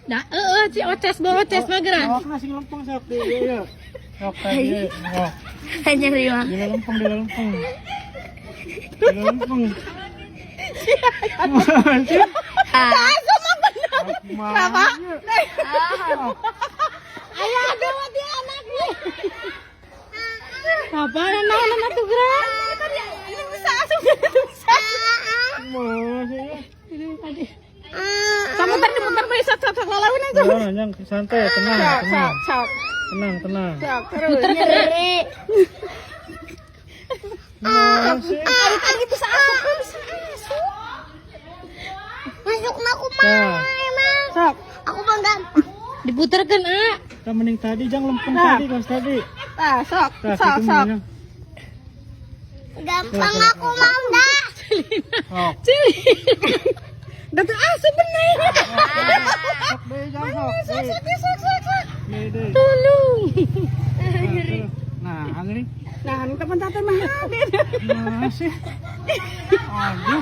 Nah, heeh, si Oces bawa Oces mah geura. Awakna sing lempeng, sok di ieu. Sok tadi. Oh, Nyeri mah. di lempeng, di lempeng. Di lempeng. Masih. Ah. Kenapa? Ayah gawat dia anaknya. Apa naon atuh geura? Ini bisa asup, bisa. Masih. Ini tadi. Kamu ntar diputar bae, sok sok sok lalawan aja. Tenang, yang santai, tenang, Sok, tenang. sok, sok. Tenang, tenang. Sok, terus. Puter kena. Nyeri. Masih. Ari tadi bisa asup, bisa asup. Masuk mah aku mah Nah. emang. Sok. Aku mah gampang. Diputerkeun, ah. Kita mending tadi, jangan lempeng Nah. tadi, kos tadi. Tah, sok, Nah, sok, gitu sok. mending. Gampang aku mau dah. Sok. Cili. Dah tuh asup bener. Sok deh, jangan sok. Sok, sok, sok, sok, sok. Deh, deh. Tolong. Nah, ini Nah, ini kapan tante mah hadir. masih. Aduh.